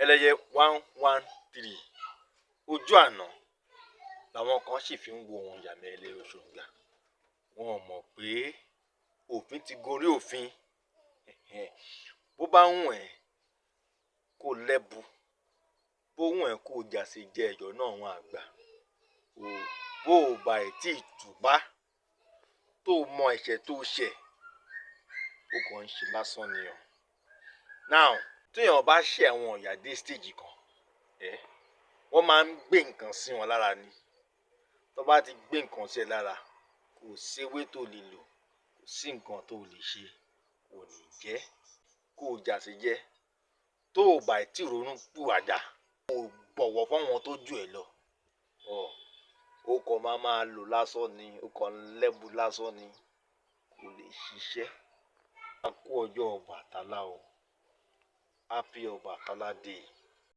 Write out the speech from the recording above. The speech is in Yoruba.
Ẹlẹ́yẹ 113, ojú àná làwọn kan sì fi ń wo wọn. Ìyàmẹ́ Ẹlẹ́yẹ Òṣòròǹgà, wọn ò mọ̀ pé òfin ti gorí òfin. Bó bá wùn ẹ́ kó lẹ́bu, bó wùn ẹ́ kó jàsè jẹ ẹ̀yọ́ náà, wọn àgbà o. Bó o bá ẹ̀ tí ì tùbá tó o mọ ẹ̀ṣẹ̀ tó o ṣẹ̀, ó kàn ń ṣe lásán ni o. Now, téèyàn bá ṣe àwọn ìyà dé stage kan ẹ, wọ́n máa ń gbé nǹkan sí wọn lára ni. Tó bá ti gbé nǹkan sí ẹ lára, kò séwé tó lè lò, kò sí nǹkan tó lè ṣe, kò ní jẹ́ kó o jàsè jẹ. Tó o bá tí ronú pìwàdà, kó o bọ̀wọ̀ fáwọn tó jù ẹ lọ, ọ ó kàn máa máa lò lásán ni, ó kàn ń lẹ́bu lásán ni, kò lè ṣiṣẹ́. A kú ọjọ́ Ọbàtálá o. Happy Ọbàtálá Day.